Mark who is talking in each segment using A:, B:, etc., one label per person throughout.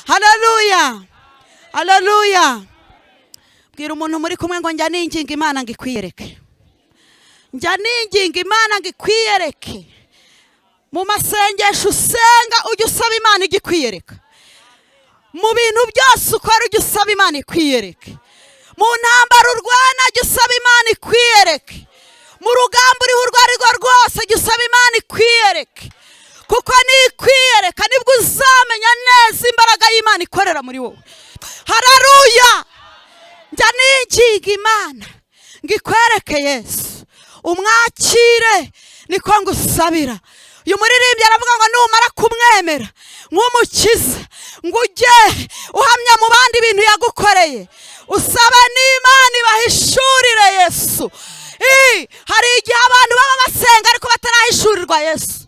A: Haleluya, haleluya. Bwira umuntu muri kumwe ngo njya ninginga Imana ngo ikwiyereke. Njya ninginga Imana ngo ikwiyereke. Mu masengesho usenga, ujye usaba Imana ijye ikwiyereka. Mu bintu byose ukora, ujye usaba Imana ikwiyereke. Mu ntambara urwana, jya usaba Imana ikwiyereke. Mu rugamba uriho urwo ari rwo rwose, jya usaba Imana ikwiyereke, kuko nikwiyereka nibwo uzamenya neza imbaraga y'Imana ikorera muri wowe. Hararuya. Njya ninginga Imana ngo ikwereke Yesu, umwakire, niko ngusabira. Uyu muririmbyi aravuga ngo numara kumwemera nk'Umukiza, ngo ujye uhamya mu bandi ibintu yagukoreye, usaba n'Imana ibahishurire Yesu. Hari igihe abantu baba basenga ariko batarahishurirwa Yesu.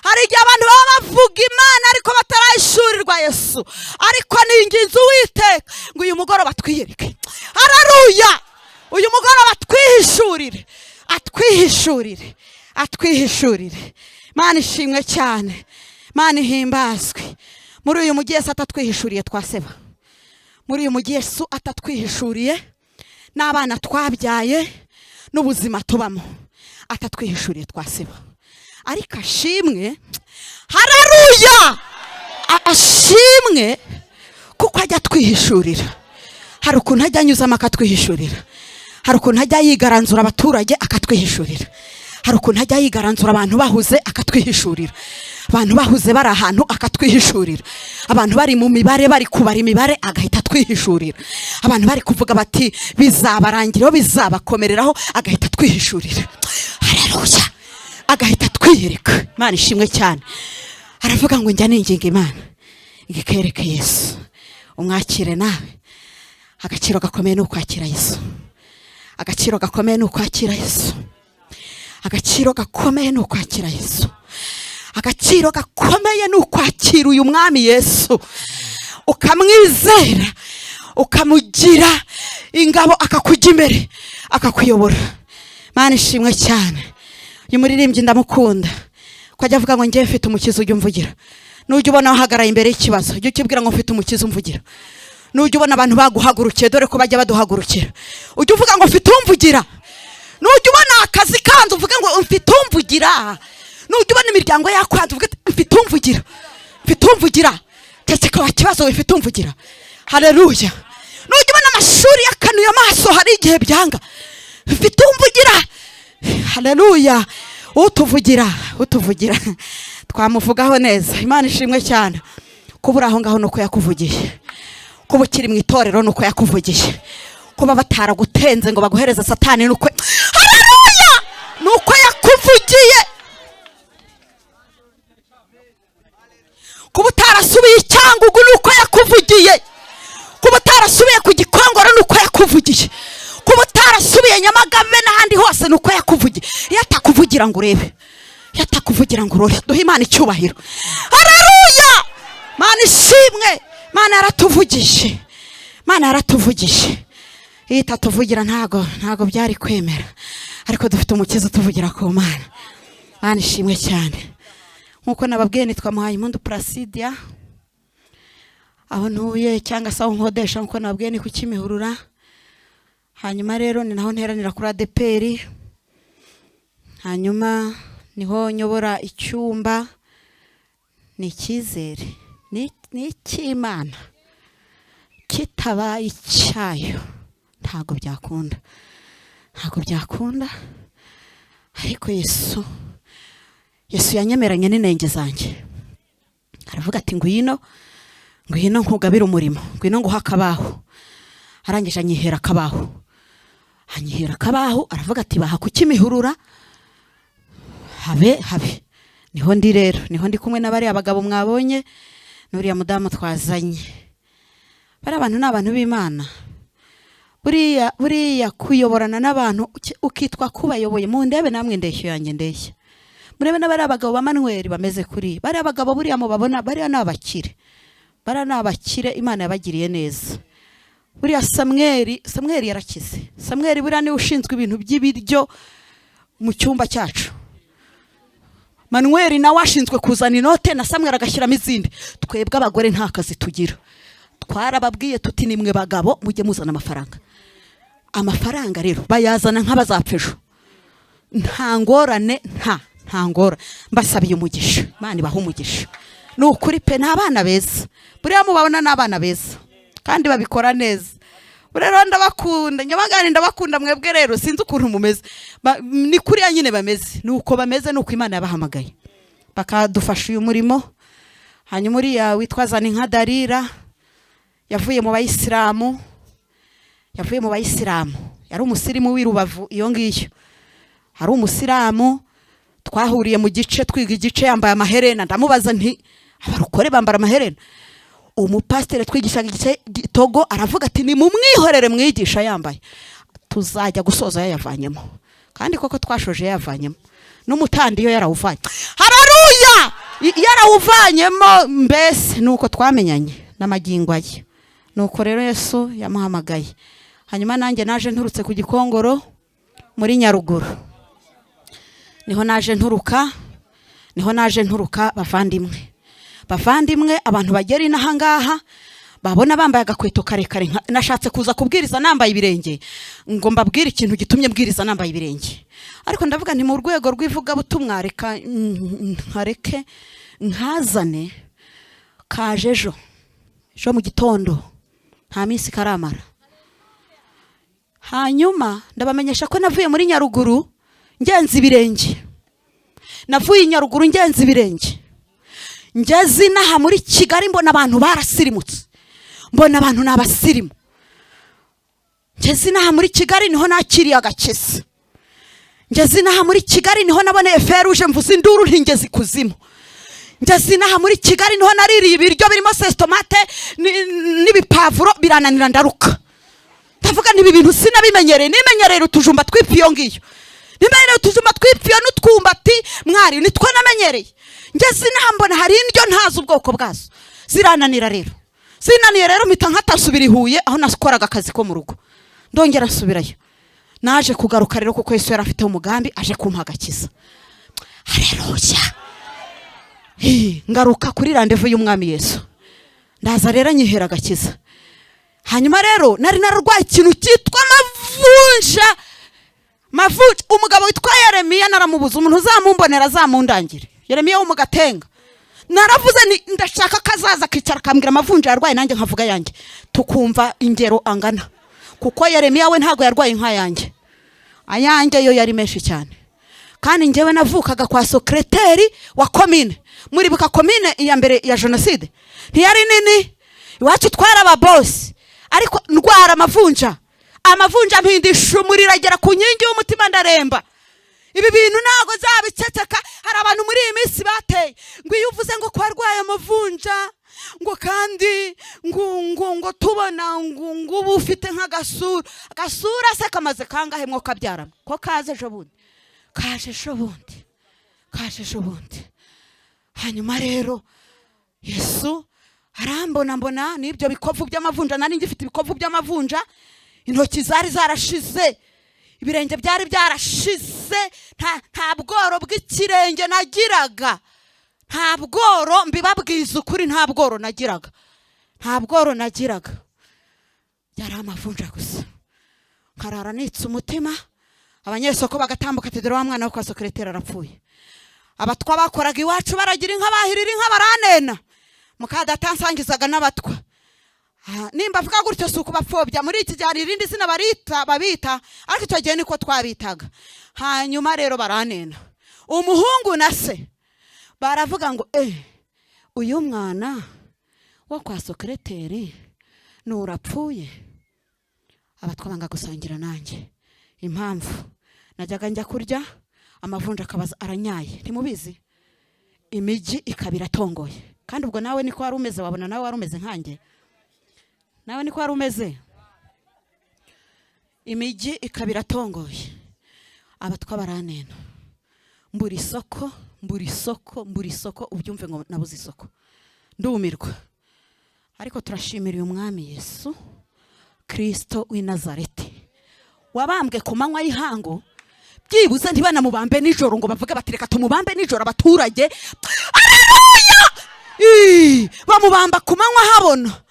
A: Hari igihe abantu baba bavuga Imana ariko batarahishurirwa Yesu. Ariko ni ingenzi Uwiteka ngo uyu mugoroba twiyereke. Hararuya. Uyu mugoroba twihishurire, atwihishurire, atwihishurire. Imana ishimwe cyane, Imana ihimbazwe. Muri uyu mujyi Yesu atatwihishuriye, twaseba. Muri uyu mujyi Yesu atatwihishuriye, n'abana twabyaye n'ubuzima tubamo, atatwihishuriye twaseba. Ariko ashimwe, hararuya, ashimwe kuko ajya atwihishurira. Hari ukuntu ajya anyuzamo akatwihishurira. Hari ukuntu ajya yigaranzura abaturage akatwihishurira. Hari ukuntu ajya yigaranzura abantu bahuze akatwihishurira, abantu bahuze bari ahantu akatwihishurira, abantu bari mu mibare, bari kubara imibare, agahita atwihishurira, abantu bari kuvuga bati bizabarangiraho, bizabakomereraho, agahita atwihishurira. Haleluya. Agahita atwiyereka. Imana ishimwe cyane. Aravuga ngo njya ninginga Imana ikereke Yesu, umwakire nawe. Agaciro gakomeye ni ukwakira Yesu. Agaciro gakomeye ni ukwakira Yesu. Agaciro gakomeye ni ukwakira Yesu. Agaciro gakomeye ni ukwakira uyu Mwami Yesu, ukamwizera, ukamugira ingabo, akakujya imbere, akakuyobora. Mana ishimwe cyane. Uyu muririmbyi ndamukunda ko ajya avuga ngo ngewe mfite Umukiza ujya umvugira. Nujya ubona wahagaraye imbere y'ikibazo, ujya ukibwira ngo mfite Umukiza umvugira. Nujya ubona abantu baguhagurukiye, dore ko bajya baduhagurukira, ujya uvuga ngo mfite umvugira. Nujya ubona akazi kanze, uvuge ngo mfite umvugira. Nujya ubona imiryango yakwanze, uvuge ati mfite umvugira, mfite umvugira. Ceceka wa kibazo we, mfite umvugira. Haleluya. Nujya ubona amashuri yakanuye amaso, hari igihe byanga, mfite umvugira. Haleluya. Utuvugira, utuvugira twamuvugaho neza. Imana ishimwe cyane. Kuba uri aho ngaho nuko yakuvugiye. Kuba ukiri mu itorero nuko yakuvugiye. Kuba bataragutenze ngo baguhereze Satani nuko, haleluya, nuko yakuvugiye. Kuba utarasubiye i Cyangugu nuko yakuvugiye. Kuba utarasubiye ku Gikongoro nuko yakuvugiye. Kuba utarasubiye Nyamagabe n'ahandi hose nuko yakuvugiye. Iyo atakuvugira ngo urebe, iyo atakuvugira ngo urore. Duhe Imana icyubahiro. Haleluya. Mana ishimwe. Mana yaratuvugije, Mana yaratuvugije. Iyo itatuvugira ntago byari kwemera, ariko dufite Umukiza utuvugira ku Mana. Mana ishimwe cyane. Nkuko nababwiye, nitwa Muhayimpundu Placidia. Aho ntuye cyangwa se aho nkodesha, nkuko nababwiye, ni ku Kimihurura. Hanyuma rero ni naho nteranira kuri ADEPR. Hanyuma niho nyobora icyumba. Ni icyizere, ni icy'Imana, kitabaye icyayo ntabwo byakunda, ntabwo byakunda. Ariko Yesu, Yesu yanyemeranye n'inenge zanjye, aravuga ati ngwino, ngwino nkugabire umurimo, ngwino nguhe akabaho. Arangije anyihera akabaho, anyihera akabaho, aravuga ati baha ku Kimihurura habe habe. Niho ndi rero, niho ndi kumwe n'abariya bagabo mwabonye n'uriya mudamu twazanye. Bariya bantu ni abantu b'Imana. Buriya, buriya kuyoborana n'abantu ukitwa kubayoboye, mu ndebe namwe ndeshyo yanjye ndeshya, murebe n'abariya bagabo ba Manuel bameze kuri bariya bagabo. Buriya mubabona, bariya ni abakire, bariya ni abakire, Imana yabagiriye neza. Buriya Samweli, Samweli yarakize. Samweli buriya niwe ushinzwe ibintu by'ibiryo mu cyumba cyacu. Manuel nawe ashinzwe kuzana inote, na Samweri agashyiramo izindi. Twebwe abagore nta kazi tugira. Twarababwiye tuti: "Nimwe bagabo, mujye muzana amafaranga." Amafaranga rero bayazana nk'abazapfa ejo. Nta ngorane, nta ngorane. Mbasabiye umugisha, Imana ibaha umugisha. Ni ukuri pe, ni abana beza. Buriya mubabona ni abana beza kandi babikora neza. Buriya rero ndabakunda, nyamagane ndabakunda. Mwebwe rero sinzi ukuntu mumeze. Ni kuriya nyine bameze, ni uko bameze, ni uko Imana yabahamagaye bakadufasha uyu murimo. Hanyuma uriya witwa Zaninka Darira yavuye mu bayisilamu, yavuye mu bayisilamu, yari umusirimu w'i Rubavu iyo ngiyo. Hari umusilamu twahuriye mu gice, twiga igice, yambaye amaherena. Ndamubaza nti: "Abarokore bambara amaherena?" Umupasiteri twigishaga igice Togo aravuga ati: "Ni mumwihorere, mwigisha yambaye, tuzajya gusoza yayavanyemo." Kandi koko twashoje yayavanyemo, n'umutandiyo yarawuvanye. Hararuya, yarawuvanyemo. Mbese ni uko twamenyanye n'amagingo aye. Nuko rero Yesu yamuhamagaye. Hanyuma nanjye naje nturutse ku Gikongoro muri Nyaruguru, niho naje nturuka, niho naje nturuka. Bavandimwe, bavandimwe, abantu bagera inaha ngaha babona bambaye agakweto karekare, nashatse kuza kubwiriza nambaye ibirenge ngo mbabwire ikintu gitumye mbwiriza nambaye ibirenge, ariko ndavuga nti mu rwego rw'ivugabutumwa reka nkareke nkazane. Kaje ejo, ejo mu gitondo, nta minsi karamara. Hanyuma ndabamenyesha ko navuye muri Nyaruguru ngenza ibirenge. Navuye i Nyaruguru ngenza ibirenge, ngeze inaha muri Kigali mbona abantu barasirimutse, mbona abantu ni abasirimu. Ngeze inaha muri Kigali niho nakiriye agakiza. Ngeze inaha muri Kigali niho naboneye feruje, mvuze induru ntingeze ikuzimu. Ngeze inaha muri Kigali niho naririye ibiryo birimo sauce tomate n'ibipavuro, birananira, ndaruka. Ndavuga nti: "Ibi bintu sinabimenyereye, nimenyereye utujumba tw'ipfa iyo ngiyo, nimenyereye utujumba tw'ipfa iyo n'utwumbati mwari, nitwo namenyereye." Ngeze inaha mbona hari indyo ntazi ubwoko bwazo, zirananira. Rero zinaniye rero mpita nkatasubira i Huye aho nakoraga akazi ko mu rugo, ndongera nsubirayo. Naje kugaruka rero kuko Yesu yari afite umugambi, aje kumpa agakiza. Hareruya! Ngaruka kuri rendez-vous y'umwami Yesu, ndaza rero anyihera agakiza. Hanyuma rero nari nararwaye ikintu cyitwa amavunja, mavunja. Umugabo witwa Yeremiya naramubuze. Umuntu uzamumbonera azamundangire, Yeremiya wo mu Gatenga. Naravuze ni ndashaka ko azaza akicara akambwira amavunja yarwaye, nanjye nkavuga yanjye, tukumva ingero angana, kuko Yeremiya we ntabwo yarwaye nk'ayanjye. Ayanjye yo yari menshi cyane. Kandi njyewe navukaga kwa sokereteri wa komine. Muribuka komine iya mbere ya jenoside? Ntiyari nini? Iwacu twari ababosi, ariko ndwara amavunja. Amavunja mpindisha umuriro agera ku nkingi y'umutima, ndaremba. Ibi bintu ntabwo zabiceceka. Hari abantu muri iyi minsi bateye ngo iyo uvuze ngo ko warwaye amavunja, ngo kandi ngo tubona ngo uba ufite nk'agasura. Agasura se kamaze kangahe mwo kabyaramo? Ko kaje ejo bundi, kaje ejo bundi, kaje ejo bundi. Hanyuma rero Yesu arambona, mbona n'ibyo bikovu by'amavunja. Nari ngifite ibikovu by'amavunja, intoki zari zarashize, ibirenge byari byarashize, nta bworo bw'ikirenge nagiraga, nta bworo. Mbibabwiza ukuri, nta bworo nagiraga, nta bworo nagiraga, byari amavunja gusa. Nkarara nitse umutima, abanyesoko bagatambuka ati: "Dore wa mwana wo kwa sokereteri arapfuye." Abatwa bakoraga iwacu baragira inka, bahirira inka, baranena. Mukadata nsangizaga n'abatwa. Nimba avuga gutyo si ukubapfobya. Muri iki gihe hari irindi zina barita babita, ariko icyo gihe niko twabitaga. Hanyuma rero baranena, umuhungu na se baravuga ngo: "Eh, uyu mwana wo kwa sokereteri nurapfuye." Abatwa banga gusangira nanjye. Impamvu najyaga njya kurya, amavunja akabaza aranyaye, ntimubizi, imijyi ikaba iratongoye. Kandi ubwo nawe niko wari umeze, wabona nawe wari umeze nkanjye, nawe niko wari umeze. Imijyi ikaba iratongoye, abatwa baranena, mbura isoko, mbura isoko, mbura isoko. Ubyumve ngo nabuze isoko, ndumirwa. Ariko turashimira uyu mwami Yesu Kirisito w'i Nazareti wabambwe ku manywa y'ihangu. Byibuze ntibanamubambe nijoro ngo bavuge bati reka tumubambe nijoro abaturage. Haleluya! Bamubamba ku manywa habona,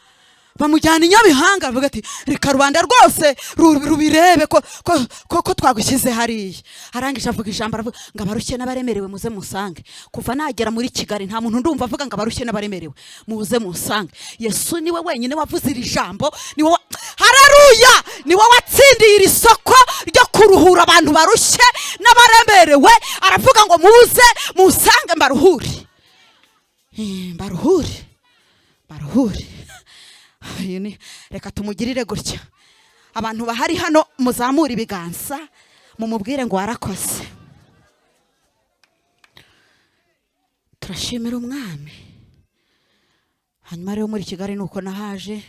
A: bamujyana i Nyabihanga, bavuga ati reka rubanda rwose rubirebe ko twagushyize hariya. Arangije avuga ijambo, aravuga ngo abarushye n'abaremerewe muze musange. Kuva nagera muri Kigali nta muntu ndumva avuga ngo abarushye n'abaremerewe muze musange. Yesu niwe wenyine wavuze iri jambo, niwe haleluya, niwe watsindiye iri soko ryo kuruhura abantu barushye n'abaremerewe. Aravuga ngo muze musange mbaruhure. Mbaruhure, mbaruhure. Reka tumugirire gutya. Abantu bahari hano muzamure ibiganza mumubwire ngo warakoze. Turashimira umwami. Hanyuma rero muri Kigali nuko nahaje,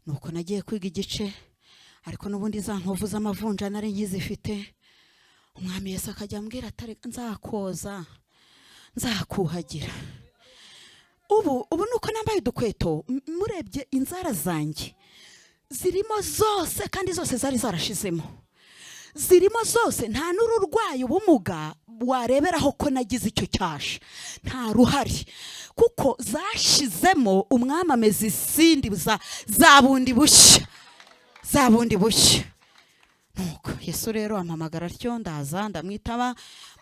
A: nuko nagiye kwiga igice, ariko n'ubundi za nkovu z'amavunja nari nkizifite. Umwami Yesu akajya ambwira ati nzakoza, nzakuhagira. Ubu nuko nambaye udukweto, murebye inzara zanjye zirimo zose, kandi zose zari zarashizemo, zirimo zose. Nta n'ururwayi ubumuga wareberaho ko nagize icyo cyasha, nta ruhari, kuko zashizemo. Umwami ameze izindi za bundi bushya, za bundi bushya. Nuko Yesu rero ampamagara atyo, ndaza ndamwitaba,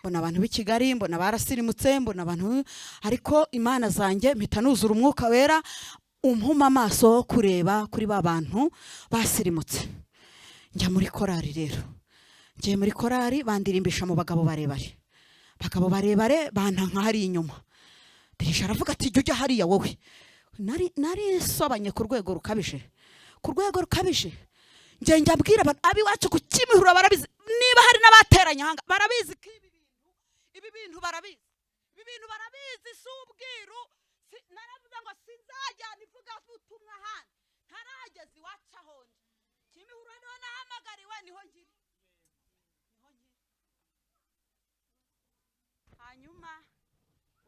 A: mbona abantu b'i Kigali, mbona barasirimutse, mbona abantu, ariko Imana zanjye mpita nuzura umwuka wera, umpuma amaso kureba kuri ba bantu basirimutse. Njya muri korari rero, ngiye muri korari bandirimbisha mu bagabo barebare, bagabo barebare banta nka hariya inyuma. Dirisha aravuga ati jya ujya hariya wowe. Nari nsobanye ku rwego rukabije, ku rwego rukabije. Njye njya mbwira abantu abiwacu ku Kimihurura barabizi, niba hari n'abateranye ahanga barabizi ko ibi bintu barabizi, ibi bintu barabizi, si ubwiru. Naravuze ngo sinzajyana ivugabutumwa ahandi ntarageza iwacu aho ndi. Kimihurura niho nahamagariwe, niho ngiri, niho ngiri. Hanyuma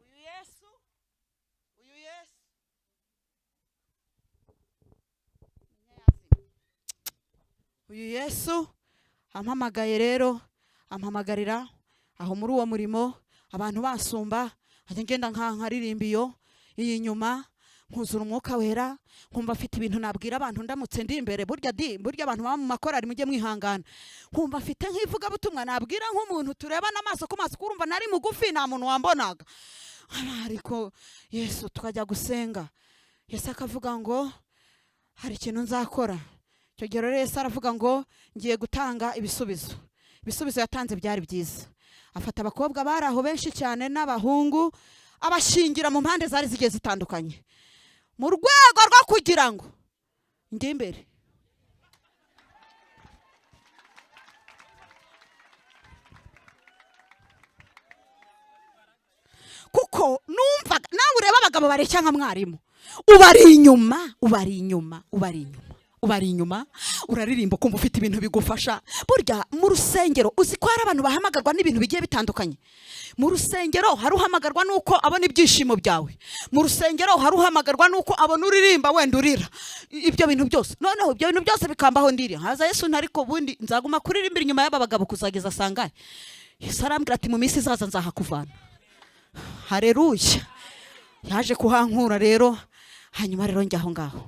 A: uyu Yesu, uyu Yesu uyu Yesu ampamagaye rero, ampamagarira aho muri uwo murimo, abantu basumba, ajya ngenda nkaririmba iyo iyi nyuma, nkuzura umwuka wera, nkumva afite ibintu nabwira abantu ndamutse ndi imbere. Burya burya abantu baba mu makorari mujye mwihangana, nkumva afite nk'ivugabutumwa nabwira nk'umuntu turebana amaso ku maso, kurumva nari mugufi nta muntu wambonaga. Ariko Yesu tukajya gusenga, Yesu akavuga ngo hari ikintu nzakora. Icyo gihe rero Yesu aravuga ngo ngiye gutanga ibisubizo. Ibisubizo yatanze byari byiza. Afata abakobwa bari aho benshi cyane n'abahungu, abashingira mu mpande zari zigiye zitandukanye, mu rwego rwo kugira ngo njye imbere. Kuko numvaga nawe ureba abagabo bareshya nka mwarimu, ubari inyuma, ubari inyuma, ubari inyuma, ubari inyuma, uraririmba ukumva ufite ibintu bigufasha. Burya mu rusengero uzi ko hari abantu bahamagarwa n'ibintu bigiye bitandukanye. Mu rusengero hari uhamagarwa nuko abona ibyishimo byawe, mu rusengero hari uhamagarwa nuko abona uririmba wenda urira, ibyo bintu byose. Noneho ibyo bintu byose bikambaho ndiri haza Yesu, ntariko bundi nzaguma kuririmbira inyuma y'aba bagabo kuzageza sangahe. Yesu arambwira ati mu minsi izaza nzahakuvana. Haleluya. Yaje kuhankura rero. Hanyuma rero njya aho ngaho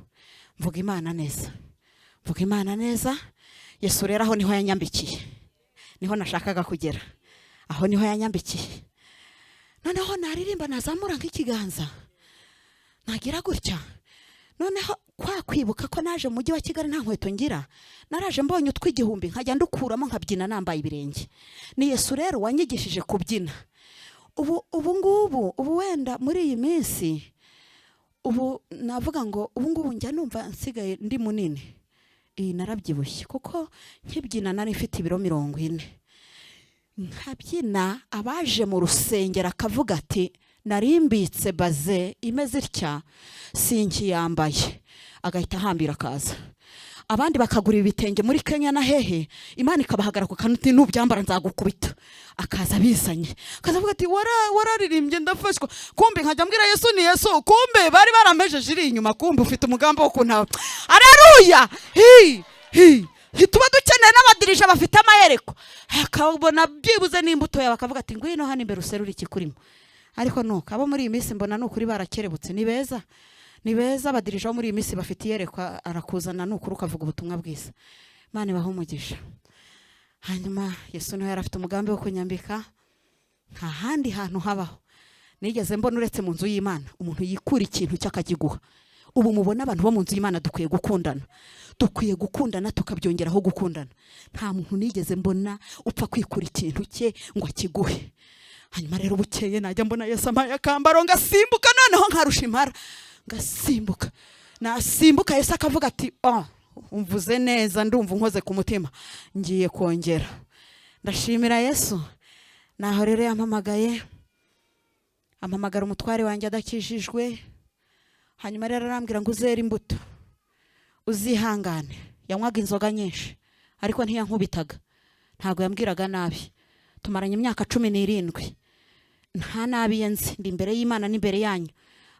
A: mvuga Imana neza, mvuga Imana neza. Yesu rero aho niho yanyambikiye, niho nashakaga kugera, aho niho yanyambikiye. Noneho naririmba nazamura nk'ikiganza nagira gutya, noneho kwa kwibuka ko naje mu mujyi wa Kigali nta nkweto ngira, naraje mbonye utw'igihumbi nkajya ndukuramo nkabyina nambaye ibirenge. Ni Yesu rero wanyigishije kubyina. Ubu ngubu, ubu wenda muri iyi minsi, ubu navuga ngo ubu ngubu njya numva nsigaye ndi munini. Iyi narabyibushye kuko nkibyina nari mfite ibiro 40. Nkabyina abaje mu rusengero akavuga ati narimbitse baze imeze itya sinkiyambaye, agahita ahambira akaza. Abandi bakagura ibitenge muri Kenya na hehe, Imana ikabahagara ku kantu nubyambara nzagukubita, akaza bizanye, akaza avuga ati wararirimbye ndafashwa. Kumbe nkajya mbwira Yesu ni Yesu, kumbe bari barampejeje iri inyuma, kumbe ufite umugambi wo kuntaba. Haleluya. Hi hi. Ntituba dukeneye n'abadirija bafite amayerekwa, akabona byibuze n'imbuto yawe, akavuga ati: "Ngwino hano imbere userure ikikurimo." Ariko nuko abo muri iyi minsi mbona ni ukuri barakerebutse, ni beza, ni beza. Abadirija bo muri iyi minsi bafite iyerekwa, arakuzana ni ukuri ukavuga ubutumwa bwiza. Imana ibahe umugisha. Hanyuma Yesu niwe yari afite umugambi wo kunyambika. Nta handi hantu habaho nigeze mbona uretse mu nzu y'Imana umuntu yikura ikintu cye akakiguha. Ubu mubona abantu bo mu nzu y'Imana dukwiye gukundana, dukwiye gukundana, tukabyongeraho gukundana. Nta muntu nigeze mbona upfa kwikura ikintu cye ngo akiguhe. Hanyuma rero bukeye najya mbona Yesu ampaye akambaro, ngasimbuka, noneho nkarusha impara, ngasimbuka. Nasimbuka, Yesu akavuga ati: "Oh, umvuze neza, ndumva unkoze ku mutima, ngiye kongera." Ndashimira Yesu. Naho rero yampamagaye, ampamagara umutware wanjye adakijijwe. Hanyuma rero arambwira ngo: "Uzere imbuto, uzihangane." Yanywaga inzoga nyinshi, ariko ntiyankubitaga, ntabwo yambwiraga nabi. Tumaranye imyaka 17, nta nabi ye nzi, ndi imbere y'Imana n'imbere yanyu.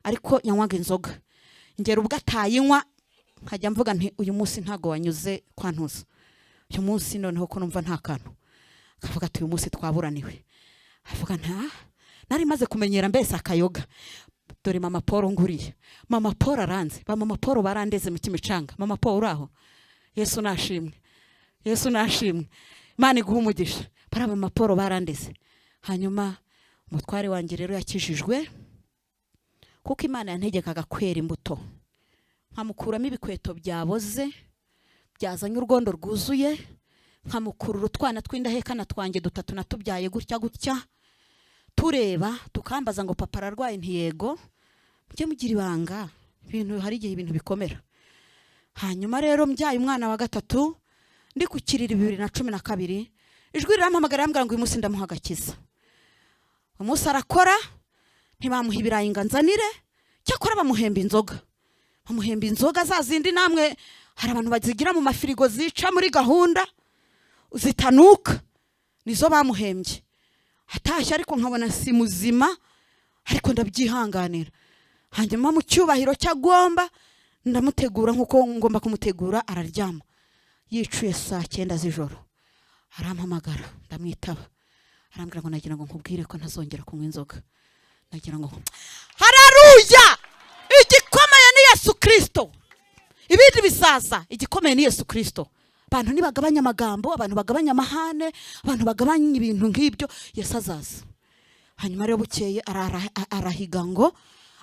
A: Ariko yanywaga inzoga, ngera ubwo atayinywa nkajya mvuga nti: "Uyu munsi ntabwo wanyuze kwa ntuza, uyu munsi noneho ko numva nta kantu." Akavuga ati: "Uyu munsi twaburaniwe." Avuga nta nari maze kumenyera mbese akayoga. Dore mama Paul nguriye, mama Paul aranze, ba mama Paul barandeze mu Kimicanga. Mama Paul, uraho? Yesu nashimwe, Yesu nashimwe, Imana iguha umugisha. Bariya mama Paul barandeze. Hanyuma umutware wanjye rero yakijijwe kuko Imana yantegekaga kwera imbuto, nkamukuramo ibikweto byaboze byazanye urwondo rwuzuye, nkamukurura utwana tw'indahekana twanjye dutatu natubyaye gutya gutya, tureba tukambaza ngo: "Papa ararwaye?" Ntiyego. Mujye mugira ibanga, ibintu hari igihe ibintu bikomera. Hanyuma rero mbyaye umwana wa gatatu, ndi ku kiriri, 2012, ijwi rirampamagara, rambwira ngo: "Uyu munsi ndamuha agakiza." Umunsi arakora, ntibamuha ibirayi ngo anzanire, cyakora bamuhemba inzoga, bamuhemba inzoga za zindi namwe hari abantu bazigira mu mafirigo zica muri gahunda zitanuka, nizo bamuhembye. Atashye ariko nkabona si muzima, ariko ndabyihanganira. Hanyuma mu cyubahiro cyagomba ndamutegura nk'uko ngomba kumutegura, araryama. Yicuye saa 9 z'ijoro arampamagara, ndamwitaba. Arambwira ngo: "Nagira ngo nkubwire ko ntazongera kunywa inzoga." Nagira ngo hararuya, igikomeye ni Yesu Kirisito, ibindi bizaza. Igikomeye ni Yesu Kirisito. Abantu nibagabanya amagambo, abantu bagabanya amahane, abantu bagabanya ibintu nk'ibyo, Yesu azaza. Hanyuma rero bukeye arahiga ngo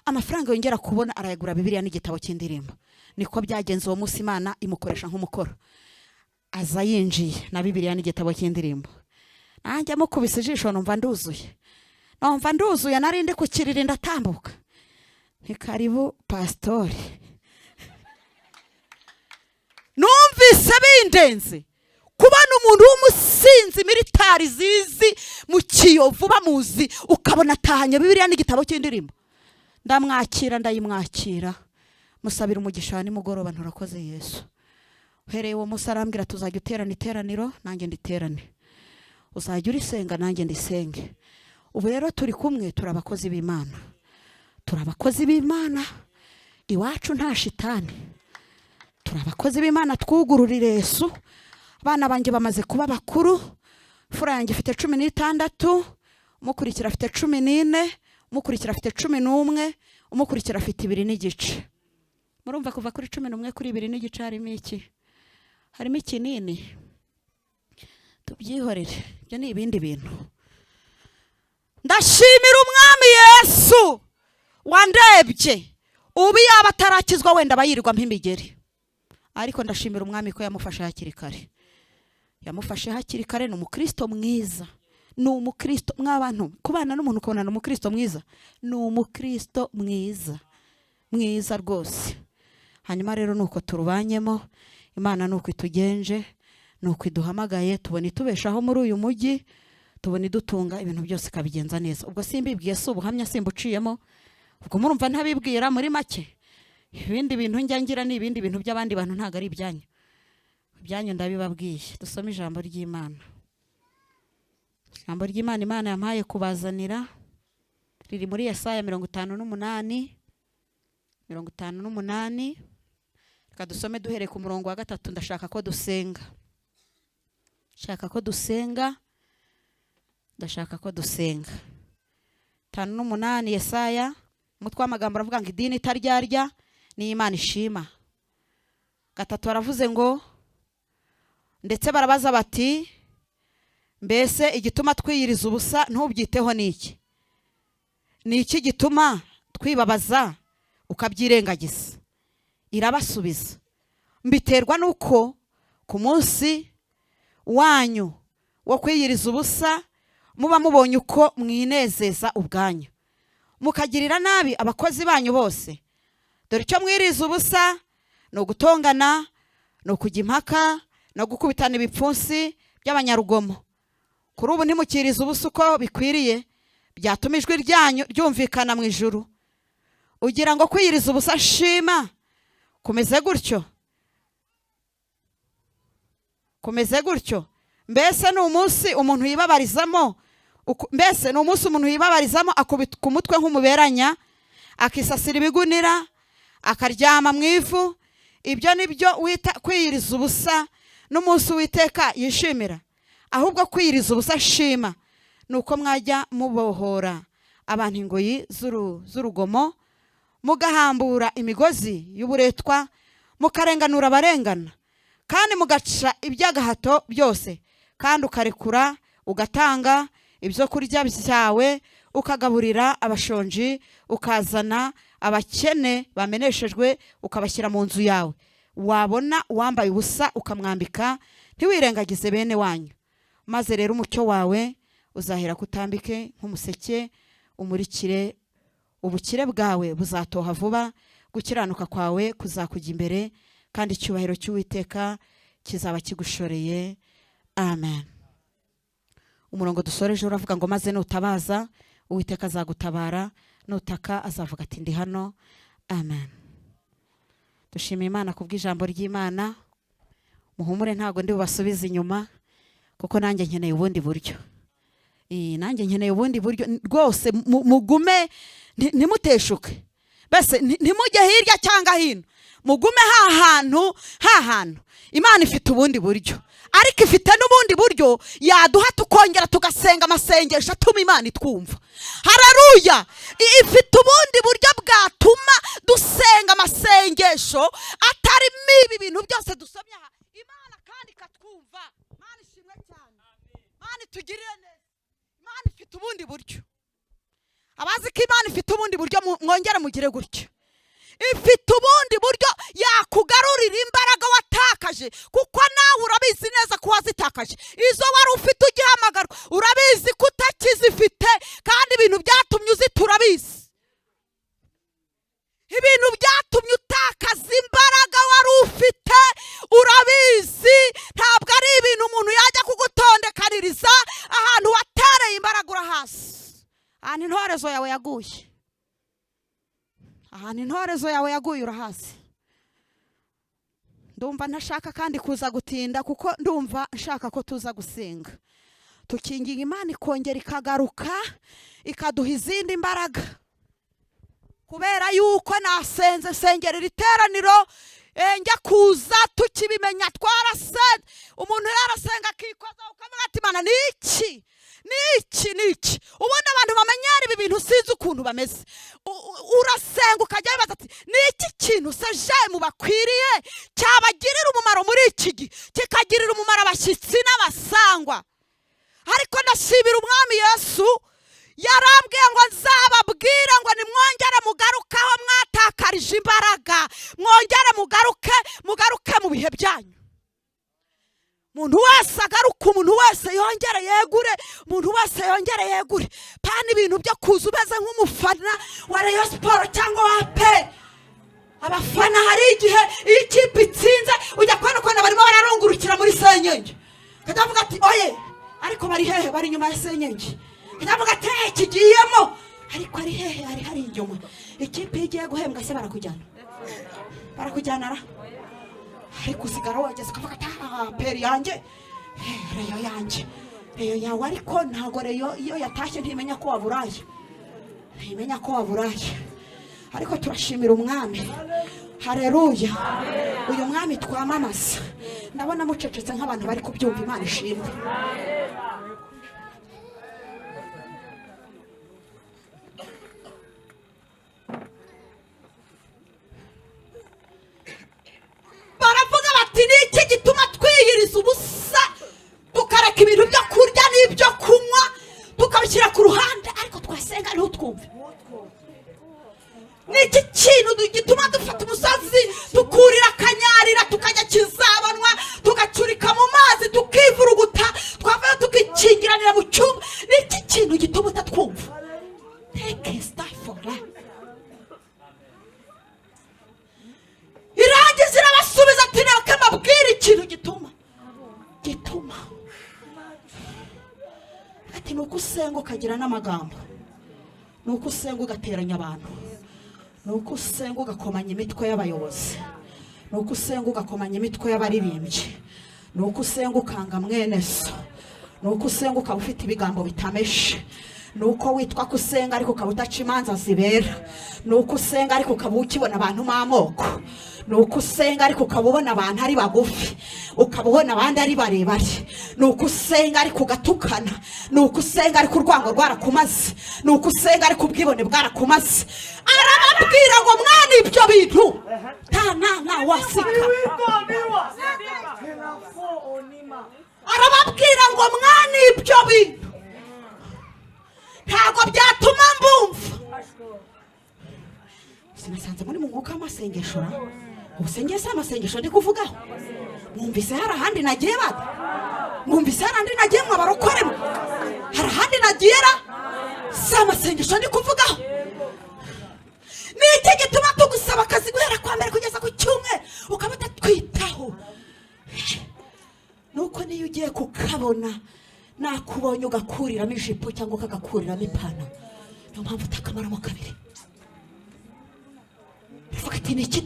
A: amafaranga yongera kubona arayagura Bibiliya n'igitabo cy'indirimbo. Niko byagenze. Uwo munsi Imana imukoresha nk'umukoro, aza yinjiye na Bibiliya n'igitabo cy'indirimbo. Nanjye amukubise ijisho numva nduzuye, numva nduzuye. Nari ndi ku kiriri, ndatambuka nti: "Karibu pasitori." Numvise bindenze kubona umuntu w'umusinzi, militari zizi mu Kiyovu bamuzi, ukabona atahanye Bibiliya n'igitabo cy'indirimbo. Ndamwakira, ndayimwakira, musabira umugisha wa nimugoroba, nturakoze Yesu. Uhereye uwo munsi arambwira: "Tuzajya uterana iteraniro, nanjye nditerane, uzajya urisenga, nanjye ndisenge." Ubu rero turi kumwe, turi abakozi b'Imana, turi abakozi b'Imana. Iwacu nta shitani, turi abakozi b'Imana, twugururire Yesu. Abana banjye bamaze kuba bakuru. Imfura yanjye ifite 16, umukurikira afite 14, umukurikira afite 11, umukurikira afite 2 n'igice. Murumva kuva kuri 11 kuri 2 n'igice harimo iki? Harimo ikinini. Tubyihorere, ibyo ni ibindi bintu. Ndashimira Umwami Yesu wandebye. Ubu yaba atarakizwa wenda aba yirirwamo imigeri, ariko ndashimira Umwami ko yamufashe hakiri kare, yamufashe hakiri kare. Ni umukristo mwiza, ni umukristo mw'abantu. Kubana n'umuntu ukabona ni umukristo mwiza, ni umukristo mwiza, mwiza rwose. Hanyuma rero ni uko turubanyemo. Imana ni uko itugenje, ni uko iduhamagaye, tubona itubeshaho muri uyu mujyi, tubona idutunga, ibintu byose ikabigenza neza. Ubwo simbibwiye, si ubuhamya, simbuciyemo. Ubwo murumva ntabibwira muri make. Ibindi bintu njya ngira ni ibindi bintu by'abandi bantu, ntabwo ari ibyanyu. Ibyanyu ndabibabwiye. Dusome ijambo ry'Imana. Ijambo ry'Imana Imana yampaye kubazanira riri muri Yesaya 58, 58. Reka dusome duhereye ku murongo wa 3. Ndashaka ko dusenga. Shaka ko dusenga, ndashaka ko dusenga. 58 Yesaya, umutwe w'amagambo aravuga ngo idini itaryarya ni Imana ishima. 3 aravuze ngo ndetse barabaza bati mbese igituma twiyiriza ubusa ntubyiteho niki? Ni iki gituma twibabaza ukabyirengagiza? Irabasubiza, mbiterwa nuko ku munsi wanyu wo kwiyiriza ubusa muba mubonye uko mwinezeza ubwanyu, mukagirira nabi abakozi banyu bose. Dore icyo mwiriza ubusa ni ugutongana, ni ukujya impaka, no gukubitana ibipfunsi by'abanyarugomo. Kuri ubu ntimukiriza ubusa uko bikwiriye, byatuma ijwi ryanyu ryumvikana mu ijuru. Ugira ngo kwiyiriza ubusa nshima kumeze gutyo, kumeze gutyo? Mbese ni umunsi umuntu yibabarizamo, mbese ni umunsi umuntu yibabarizamo akubita ku mutwe nk'umuberanya, akisasira ibigunira, akaryama mu ivu? Ibyo nibyo wita kwiyiriza ubusa n'umunsi Uwiteka yishimira? Ahubwo kwiyiriza ubusa nshima ni uko mwajya mubohora abantu ingoyi z'urugomo, mugahambura imigozi y'uburetwa, mukarenganura abarengana, kandi mugaca iby'agahato byose, kandi ukarekura ugatanga ibyo kurya byawe, ukagaburira abashonji, ukazana abakene bameneshejwe ukabashyira mu nzu yawe. Wabona uwambaye ubusa ukamwambika, ntiwirengagize bene wanyu. Maze rero umucyo wawe uzahera kutambike nk'umuseke, umurikire ubukire bwawe buzatoha vuba, gukiranuka kwawe kuzakujya imbere, kandi icyubahiro cy'Uwiteka kizaba kigushoreye. Amen. Umurongo dusoreje uravuga ngo maze nutabaza Uwiteka azagutabara, nutaka azavuga ati ndi hano. Amen. Dushimiye Imana kubw'ijambo ry'Imana. Muhumure ntago ndi bubasubize inyuma, kuko nanjye nkeneye ubundi buryo. Nanjye nkeneye ubundi buryo rwose. Mugume, ntimuteshuke, mbese ntimujye hirya cyangwa hino, mugume ha hantu. Imana ifite ubundi buryo, ariko ifite n'ubundi buryo yaduha tukongera tugasenga amasengesho atuma Imana itwumva. Haleluya! Ifite ubundi buryo bwatuma dusenga amasengesho atarimo ibi bintu byose dusomye aha, Imana kandi ikatwumva. Imana ishimwe cyane, Imana itugirire neza. Imana ifite ubundi buryo. Abazi ko Imana ifite ubundi buryo mwongere mugire gutyo. Ifite ubundi buryo yakugarurira imbaraga watakaje, kuko nawe urabizi neza ko wazitakaje. Izo wari ufite ugihamagarwa urabizi ko utakizifite, kandi ibintu byatumye uzita urabizi. Ibintu byatumye utakaza imbaraga wari ufite urabizi. Ntabwo ari ibintu umuntu yajya kugutondekaniriza. Ahantu watereye imbaraga urahasi, ahantu intorezo yawe yaguye, ahantu intorezo yawe yaguye urahasi. Ndumva ntashaka kandi kuza gutinda, kuko ndumva nshaka ko tuza gusenga tukinginga Imana ikongera ikagaruka ikaduha izindi mbaraga, kubera yuko nasenze nsengera iri teraniro njya kuza tukibimenya twarasenze. Umuntu yarasenga akikoza ukavuga ati Mana ni iki, ni iki, ni iki? Ubundi abantu bamenyera ibi bintu sinzi ukuntu bameze. Urasenga ukajya wibaza ati ni iki kintu se jemu bakwiriye cyabagirira umumaro muri iki gihe, kikagirira umumaro abashyitsi n'abasangwa? Ariko ndashimira Umwami Yesu yarambwiye ngo nzababwire ngo nimwongere mugaruke aho mwatakarije imbaraga, mwongere mugaruke, mugaruke mu bihe byanyu. Umuntu wese agaruka, umuntu wese yongere yegure, umuntu wese yongere yegure. Pana ibintu byo kuza umeze nk'umufana wa Rayon Sport cyangwa wa APR. Abafana hari igihe iyo ikipe itsinze ujya kubona ukuntu barimo bararungurukira muri senyenge, ukajya uvuga ati oye, ariko bari hehe? Bari inyuma ya senyenge. Ukajya uvuga ati hey, kigiyemo, ariko ari hehe? Ari hari inyuma. Ikipe iyo igiye guhembwa se barakujyana, barakujyana ra? Ariko usigara wageze ukavuga ati APR yanjye, Rayon yanjye, Rayon yawe. Ariko ntago Rayon iyo yatashye ntimenya ko waburaye, ntimenya ko waburaye. Ariko turashimira Umwami. Haleluya! Uyu mwami twamamaza Ndabona mucecetse nk'abantu bari kubyumva. Imana ishimwe. Baravuga bati ni iki gituma twiyiriza ubusa, tukareka ibintu byo kurya n'ibyo kunywa tukabishyira ku ruhande, ariko twasenga ntutwumve? Ni iki kintu gituma dufata umusozi tukurira akanyarira, tukajya kizabonwa, tugacurika mu mazi, tukivuruguta, twavayo tukikingiranira mu cyumba? Ni iki kintu gituma utatwumva? Take a step for life. Irangiza irabasubiza ati reka mbabwire ikintu gituma. Ati ni uko usenga ukagira n'amagambo, ni uko usenga ugateranya abantu, ni uko usenga ugakomanya imitwe y'abayobozi, ni uko usenga ugakomanya imitwe y'abaririmbyi, ni uko usenga ukanga mwene so, ni uko usenga ukaba ufite ibigambo bitameshe, ni uko witwa ko usenga ariko ukaba udaca imanza zibera, ni uko usenga ariko ukaba ukibona abantu m'amoko, ni uko usenga ariko ukaba ubona abantu ari bagufi, ukaba ubona abandi ari barebare, ni uko usenga ariko ugatukana, ni uko usenga ariko urwango rwarakumaze, ni uko usenga ariko ubwibone bwarakumaze. Arababwira ngo mwana ibyo bintu ta na na wasika. Arababwira ngo mwana ibyo bintu ntabwo byatuma mbumva. Sinasanze muri mu mwuka w'amasengesho ra? Ubusengeye si amasengesho ndi kuvugaho. Mwumvise hari ahandi nagiye bada? Mwumvise hari ahandi nagiye mwabarokoremo? Hari ahandi nagiye ra? Si amasengesho ndi kuvugaho. Ni iki gituma tugusaba akazi guhera kwa mbere kugeza ku cyumweru ukaba utatwitaho? Nuko niyo ugiye kukabona nakubonye ugakuriramo ijipo cyangwa ukagakuriramo ipantaro, niyo mpamvu utakamaramo kabiri. Bivuga ati ni iki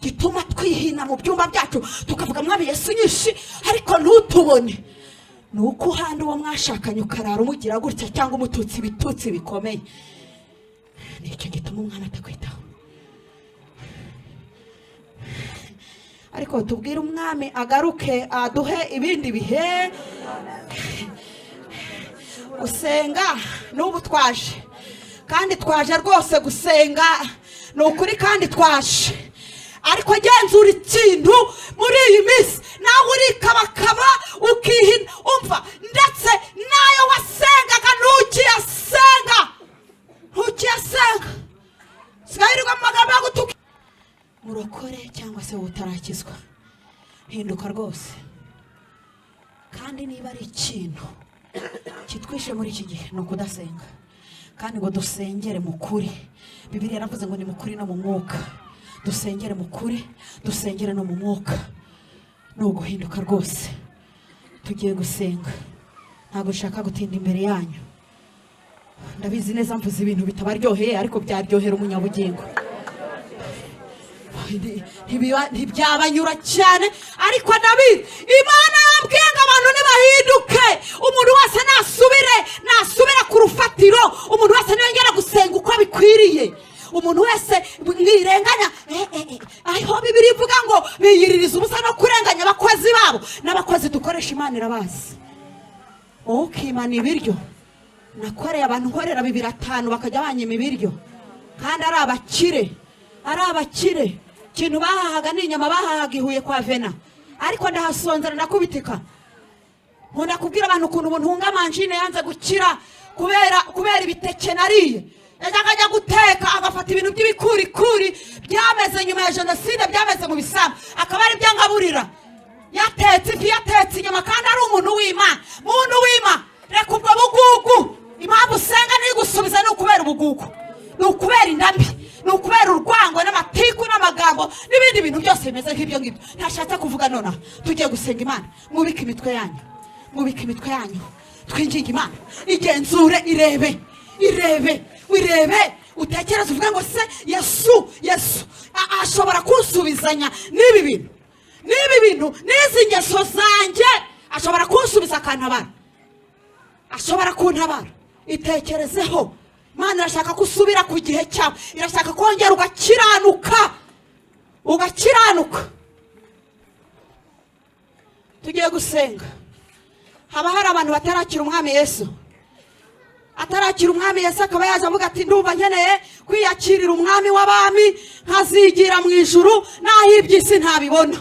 A: gituma twihina mu byumba byacu tukavuga mwami Yesu nyinshi ariko ntutubone? Ni uko uhanda uwo mwashakanye ukarara umugira gutya cyangwa umututsi ibitutsi bikomeye. Nicyo gituma umwana atakwitaho. Ariko tubwire umwami agaruke aduhe ibindi bihe gusenga. N'ubu twaje, kandi twaje rwose gusenga, ni ukuri, kandi twaje. Ariko genzura ikintu muri iyi minsi, nawe urikabakaba ukihina, umva, ndetse nayo wasengaga ntukiyasenga, ntukiyasenga, sigayirirwa mu magambo yo gutuka. Murokore cyangwa se wowe utarakizwa, hinduka rwose. Kandi niba ari ikintu kitwishe muri iki gihe ni ukudasenga, kandi ngo dusengere mu kuri. Bibiliya yaravuze ngo ni mu kuri no mu mwuka. Dusengere mu kuri, dusengere no mu mwuka. Ni uguhinduka rwose. Tugiye gusenga, ntabwo nshaka gutinda imbere yanyu. Ndabizi neza mvuze ibintu bitabaryoheye, ariko byaryohera umunyabugingo. Ntibyabanyura cyane, ariko ndabizi Imana yambwiye ngo abantu nibahinduke, umuntu wese nasubire ku rufatiro, umuntu wese niyongera gusenga uko bikwiriye, umuntu wese mwirenganya. Aho Bibiliya ivuga ngo biyiririza ubusa no kurenganya abakozi babo, n'abakozi dukoresha Imana irabazi. Wowe ukimana ibiryo, nakoreye abantu nkorera 2 5 bakajya banyima ibiryo, kandi ari abakire, ari abakire. Ikintu bahahaga ni inyama, bahahaga ihuye kwa Vena, ariko ndahasonzera ndakubitika. Nkunda kubwira abantu ukuntu ubu ntunga manjine yanze gukira kubera ibiteke nariye. Yajyaga ajya guteka agafata ibintu by'ibikurikuri byameze nyuma ya jenoside, byameze mu bisambu, akaba ari byo angaburira. Yatetse ifi, yatetse inyama, kandi ari umuntu w'Imana. Muntu w'Imana, reka ubwo bugugu. Impamvu usenga ntigusubize ni ukubera ubugugu, ni ukubera inda mbi, ni ukubera urwango n'amatiku n'amagambo n'ibindi bintu byose bimeze nk'ibyo ngibyo ntashatse kuvuga nonaha. Tugiye gusenga Imana. Mwubike imitwe yanyu, mwubike imitwe yanyu, twinginge Imana. Igenzure, irebe, irebe, wirebe, utekereze, uvuge ngo se Yesu, Yesu ashobora kunsubizanya n'ibi bintu, n'ibi bintu, n'izi ngeso zanjye? Ashobora kunsubiza akantabara? Ashobora kuntabara? Itekerezeho. Imana irashaka ko usubira ku gihe cyawe, irashaka kongera ugakiranuka, ugakiranuka. Tugiye gusenga. Haba hari abantu batarakira Umwami Yesu, atarakira Umwami Yesu, akaba yaje avuga ati: "Ndumva nkeneye kwiyakirira Umwami w'abami, nkazigira mu ijuru, naho iby'isi ntabibona."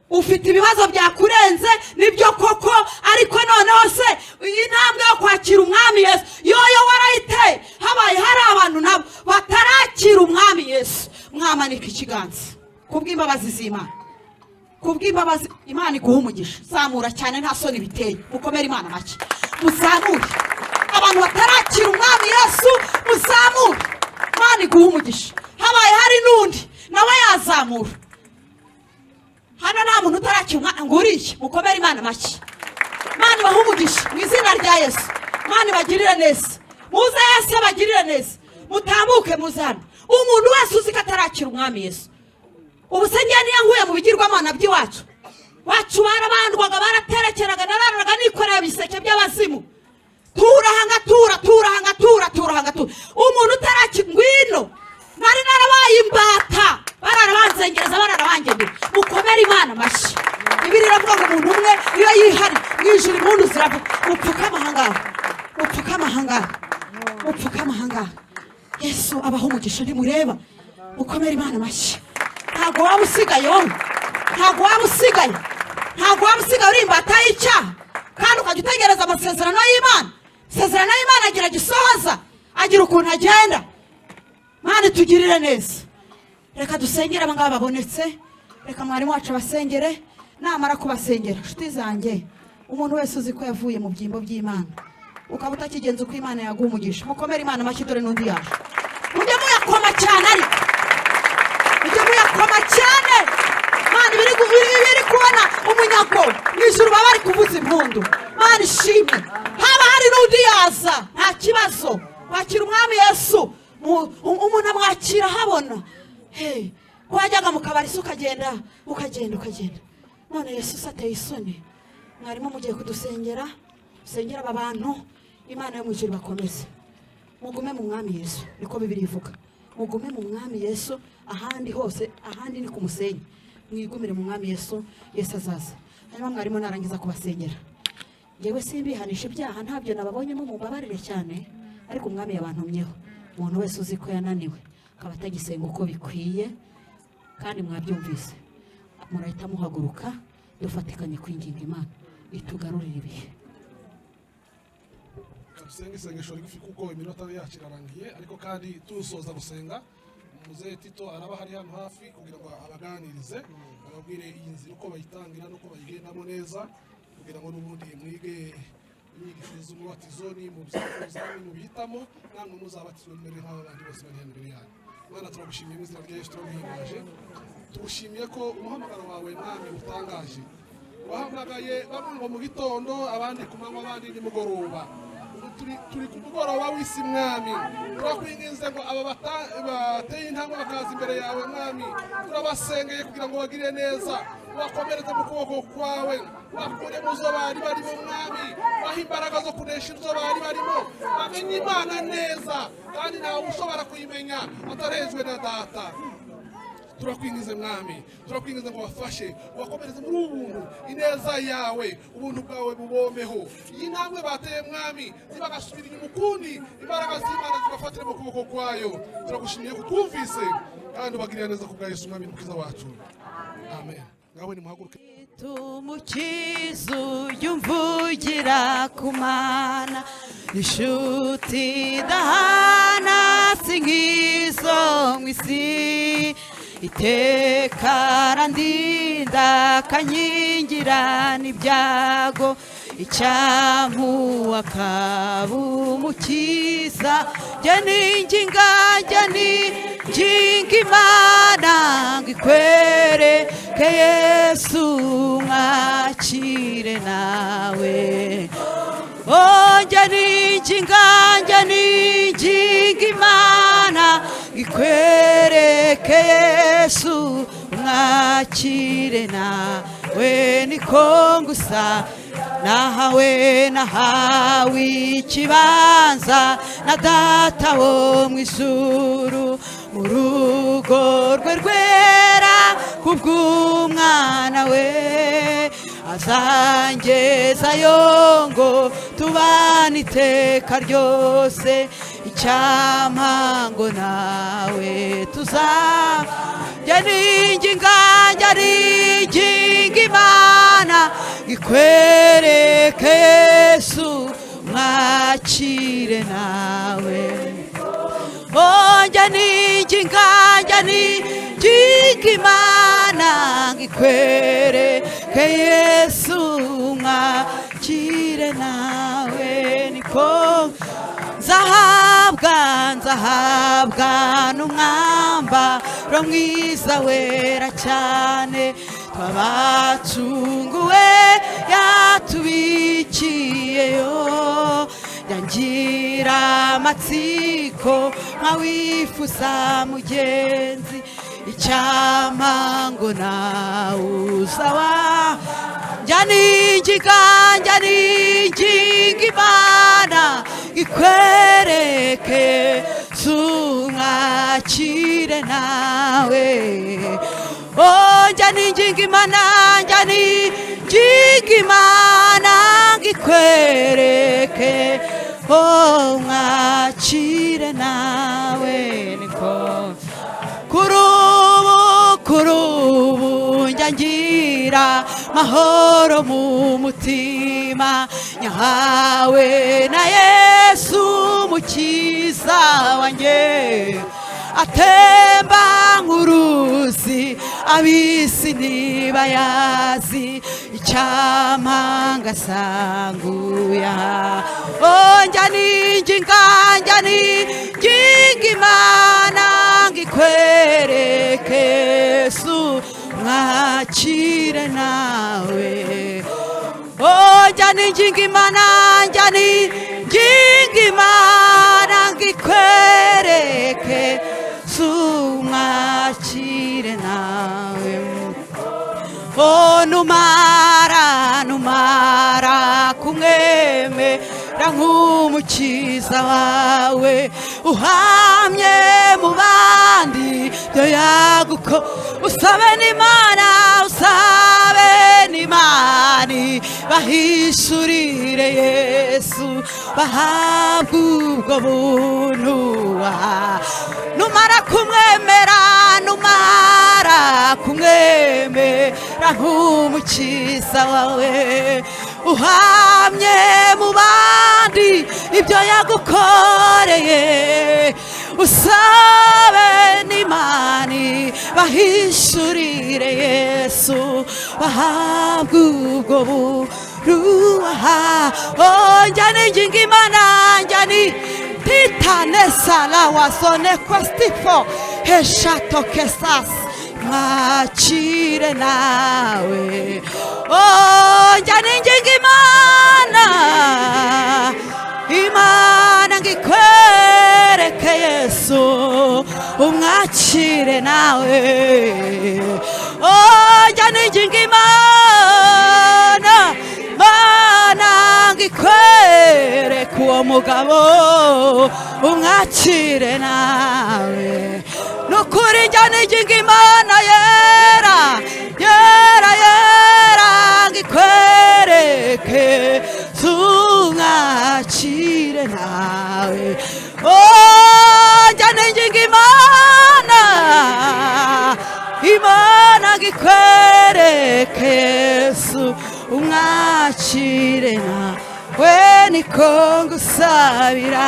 A: Ufite ibibazo byakurenze, nibyo koko, ariko noneho se iyi ntambwe yo kwakira Umwami Yesu yoyo warayiteye? Habaye hari abantu nabo batarakira Umwami Yesu, mwamanika ikiganza kubw'imbabazi z'Imana, kubw'imbabazi. Imana iguha umugisha. Zamura cyane, nta soni biteye. Mukomere Imana make, muzamure. Abantu batarakira Umwami Yesu, muzamure. Imana iguha umugisha. Habaye hari n'undi nawe yazamura. Hano nta muntu utarakira Umwami ngo uriye. Mukomere Imana make. Imana ibahe umugisha mu izina rya Yesu. Imana ibagirire neza. Muze, Yesu abagirire neza. Mutambuke, muze hano. Umuntu wese uzi ko atarakira Umwami Yesu. Ubu se ngiye niyo nkuye mu bigirwamana by'iwacu? Wacu barabandwaga, baraterekeraga, nararaga nikoreye ibiseke by'abazimu. Turahanga, tura, turahanga, tura, turahanga, tura. Umuntu utarakira, ngwino. Nari narabaye imbata, barara banzengereza, barara bangendera. Mukomere Imana amashyi. Bibiliya iravuga ngo umuntu umwe iyo yihari, mu ijuru impundu ziravuga. Mupfukame ahangaha, mupfukame ahangaha, mupfukame ahangaha. Yesu abaho umugisha. Ntimureba? Mukomere Imana amashyi. Ntabwo waba usigaye wowe, ntabwo waba usigaye, ntabwo waba usigaye uri imbata y'icyaha kandi ukajya utegereza amasezerano y'Imana. Isezerano y'Imana agira gisohoza, agira ukuntu agenda. Mana itugirire neza. Reka dusengere aba ngaba babonetse. Reka mwarimu wacu abasengere. Namara kubasengera, inshuti zanjye, umuntu wese uzi ko yavuye mu byimbo by'Imana, ukaba utakigenza uko Imana yaguha umugisha. Mukomere Imana amashyi. Dore n'undi yaje. Mujye muyakoma cyane, ariko mujye muyakoma cyane. Mana ibiri kubona umunyago mu ijuru, baba bari kuvuza impundu. Mana ishimwe. Haba hari n'undi yaza, nta kibazo. Wakira Umwami Yesu, umuntu amwakira ahabona. Hey, wajyaga mu kabari se, ukagenda, ukagenda, ukagenda, none Yesu se ateye isoni? Mwarimu, mugiye kudusengera, usengera aba bantu. Imana yo mu ijuru bakomeze. Mugume mu Mwami Yesu, niko Bibiliya ivuga. Mugume mu Mwami Yesu. Ahandi hose, ahandi ni ku musenyi. Mwigumire mu Mwami Yesu, Yesu azaza. Hanyuma mwarimu narangiza kubasengera, ngewe simbihanisha ibyaha, ntabyo nababonyemo, mumbabarire cyane, ariko Umwami yabantumyeho. Umuntu wese uzi ko yananiwe, akaba atagisenga uko bikwiye, kandi mwabyumvise, murahita muhaguruka dufatikanye kwinginga Imana itugarurire ibihe.
B: Dusenge isengesho rigufi kuko iminota yacu irarangiye. Ariko kandi tusoza gusenga, muzehe Tito araba hari hano hafi kugira ngo abaganirize, ababwire iyi nzira uko bayitangira n'uko bayigendamo neza, kugira ngo n'ubundi mwige inyigisho z'umubatizo. Ni mu byifuza, ni mu bihitamo, namwe muzabatizwe mbere nk'aba bandi bose bari hano imbere yanyu. Mwana, turagushimiye mu izina rya Yesu, turaguhimbaje. Tugushimiye ko umuhamagaro wawe, Mwami, utangaje. Wahamagaye bamwe ngo mu gitondo, abandi ku manywa, abandi nimugoroba. Ubu turi ku mugoroba w'isi. Mwami, turakwinginze ngo aba bateye intambwe bakaza imbere yawe, Mwami, turabasengeye kugira ngo bagire neza, ubakomereze mu kuboko kwawe, bakure mu zo bari barimo. Mwami, bahe imbaraga zo kunesha ibyo bari barimo, bamenye Imana neza, kandi ntawe ushobora kuyimenya atarejwe na Data. Turakwingize Mwami, turakwingize ngo bafashe, ubakomereze muri ubu buntu, ineza yawe, ubuntu bwawe bubomeho. Iyi ntambwe bateye, Mwami, zibagasubira inyuma ukundi, imbaraga z'Imana zibafatire mu kuboko kwayo. Turagushimiye ko twumvise kandi ubagirira neza ku bwa Yesu Mwami n'Umukiza wacu, amen. Ngawe nimuhaguruke.
A: Umukiza ujya umvugira ku Mana, inshuti idahana, si nk'izo mu isi. Iteka arandinda, akankingira n'ibyago. Icyamuha akaba umukiza. Jye ninginga, jye ninginga Imana ngo ikwereke Yesu, mwakire nawe. Njye ninginga, njye ninginga Imana ngo ikwereke Yesu, mwakire nawe. Niko ngusa nahawe, nahawe ikibanza na Data wo mu ijuru, mu rugo rwe rwera, kubw'umwana we. Azangezayo ngo tubane iteka ryose. Icyampa ngo nawe tuzaba. Njya ninginga, njya ninginga Imana ikwereke Yesu, mwakire nawe. Njya ninginga, njya ninginga Imana ikwereke Yesu, mwakire nawe. Niko nzahabwa, nzahabwa n'umwambaro mwiza wera cyane, twabacunguwe yatubikiyeyo. Yangira amatsiko nkawifuza mugenzi. Icyampa ngo nawe uzaba. Njya ninginga, njya ninginga Imana ikwereke, sumwakire nawe. Oh, njya ninginga Imana, njya ninginga Imana ikwereke, oh, mwakire nawe. Niko kuri ubu, kuri ubu njya ngira mahoro mu mutima, nyahawe na Yesu mukiza wanjye. Atemba nk'uruzi, ab'isi ntibayazi. Icyampa ngasanguya. Oh, njya ninginga, njya ninginga Imana ngo ikwereke Yesu, mwakire nawe. Oh, njya ninginga Imana, njya ninginga Imana ngo ikwereke, mwakire nawe. Oh, numara, numara kumwemera nk'umukiza wawe, uhamye mu bandi byo yaguko. Usabe n'Imana, usabe n'Imana bahishurire Yesu, bahabwe ubwo buntu. Numara kumwemera, numara kumwemera nk'umukiza wawe, uhamye mu bandi ibyo yagukoreye, usabe n'Imana bahishurire Yesu, bahabwe ubwo buruha. Oh, njya ninginga Imana, njya ni titane sala wasone kwestifo heshato kesas, mwakire nawe. Oh, njya ninginga Imana, Imana ngo ikwereke Yesu, umwakire nawe. Oh, njya ninginga Imana, Mana ngo ikwereke uwo mugabo, umwakire nawe. Nukuri njya ninginga Imana yera, yera, yera ngo ikwereke, tumwakire nawe. Oh, njya ninginga Imana, Imana ngo ikwereke Yesu, umwakire nawe. Niko ngusabira.